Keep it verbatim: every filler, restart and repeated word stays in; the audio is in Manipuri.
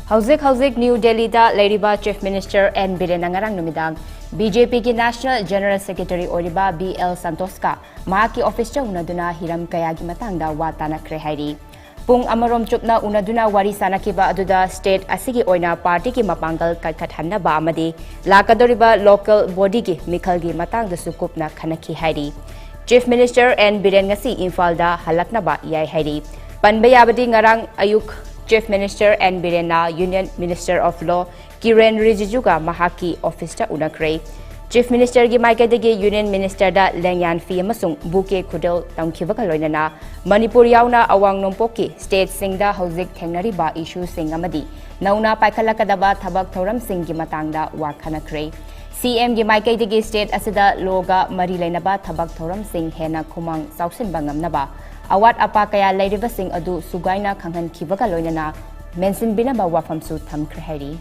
ꯍꯧꯖꯤꯛ ꯍꯧꯖꯤꯛ ꯅ꯭ꯌꯨ ꯗꯦꯜꯂꯤꯗ ꯂꯩꯔꯤꯕ Chief Minister N ꯕꯤꯔꯦꯟꯅ ꯉꯔꯥꯡ ꯅꯨꯃꯤꯗꯥꯡ BJPꯒꯤ National General Secretary ꯑꯣꯏꯔꯤꯕ B L Santosꯀ ꯃꯍꯥꯛꯀꯤ officeꯇ ꯎꯅꯗꯨꯅ ꯍꯤꯔꯝ ꯀꯌꯥꯒꯤ ꯃꯇꯥꯡꯗ ꯋꯥ ꯇꯥꯅꯈ꯭ꯔꯦ ꯍꯥꯏꯔꯤ꯫ ꯄꯨꯡ ꯑꯃꯔꯣꯝ ꯆꯨꯞꯅ ꯎꯅꯗꯨꯅ ꯋꯥꯔꯤ ꯁꯥꯅꯈꯤꯕ ꯑꯗꯨꯗ state ꯑꯁꯤꯒꯤ ꯑꯣꯏꯅ partyꯒꯤ ꯃꯄꯥꯡꯒꯜ ꯀꯟꯈꯠꯍꯟꯅꯕ ꯑꯃꯗꯤ ꯂꯥꯛꯀꯗꯧꯔꯤꯕ local bodyꯒꯤ ꯃꯤꯈꯜꯒꯤ ꯃꯇꯥꯡꯗꯁꯨ ꯀꯨꯞꯅ ꯈꯟꯅꯈꯤ ꯍꯥꯏꯔꯤ꯫ Chief Minister N ꯕꯤꯔꯦꯟ ꯉꯁꯤ ꯏꯝꯐꯥꯜꯗ ꯍꯜꯂꯛꯅꯕ ꯌꯥꯏ ꯍꯥꯏꯔꯤ꯫ ꯄꯟꯕ ꯌꯥꯕꯗꯤ ꯉꯔꯥꯡ ꯑꯌꯨꯛ Chief Minister N ꯕꯤꯔꯦꯟꯅ Union Minister of Law ꯀꯤꯔꯦꯟ ꯔꯤꯖꯤꯖꯨꯒ ꯃꯍꯥꯛꯀꯤ officeꯇ ꯎꯅꯈ꯭ꯔꯦ꯫ Chief Ministerꯒꯤ ꯃꯥꯏꯀꯩꯗꯒꯤ Union Ministerꯗ ꯂꯦꯡꯌꯥꯟ ꯐꯤ ꯑꯃꯁꯨꯡ bouquet ꯈꯨꯗꯣꯜ ꯇꯝꯈꯤꯕꯒ ꯂꯣꯏꯅꯅ ꯃꯅꯤꯄꯨꯔ ꯌꯥꯎꯅ ꯑꯋꯥꯡ ꯅꯣꯡꯄꯣꯛꯀꯤ stateꯁꯤꯡꯗ ꯍꯧꯖꯤꯛ ꯊꯦꯡꯅꯔꯤꯕ issueꯁꯤꯡ ꯑꯃꯗꯤ ꯅꯧꯅ ꯄꯥꯏꯈꯠꯂꯛꯀꯗꯕ ꯊꯕꯛ ꯊꯧꯔꯝꯁꯤꯡꯒꯤ ꯃꯇꯥꯡꯗ ꯋꯥ ꯈꯟꯅꯈ꯭ꯔꯦ꯫ CMꯒꯤ ꯃꯥꯏꯀꯩꯗꯒꯤ state ꯑꯁꯤꯗ lawꯒ ꯃꯔꯤ ꯂꯩꯅꯕ ꯊꯕꯛ ꯊꯧꯔꯝꯁꯤꯡ ꯍꯦꯟꯅ ꯈꯨꯃꯥꯡ ꯆꯥꯎꯁꯤꯟꯕ ꯉꯝꯅꯕ ꯑꯋꯥꯠ ꯑꯄꯥ ꯀꯌꯥ ꯂꯩꯔꯤꯕꯁꯤꯡ ꯑꯗꯨ ꯁꯨꯒꯥꯏꯅ ꯈꯪꯍꯟꯈꯤꯕꯒ ꯂꯣꯏꯅꯅ ꯃꯦꯟꯁꯤꯟꯕꯤꯅꯕ ꯋꯥꯐꯝꯁꯨ ꯊꯝꯈ꯭ꯔꯦ ꯍꯥꯏꯔꯤ꯫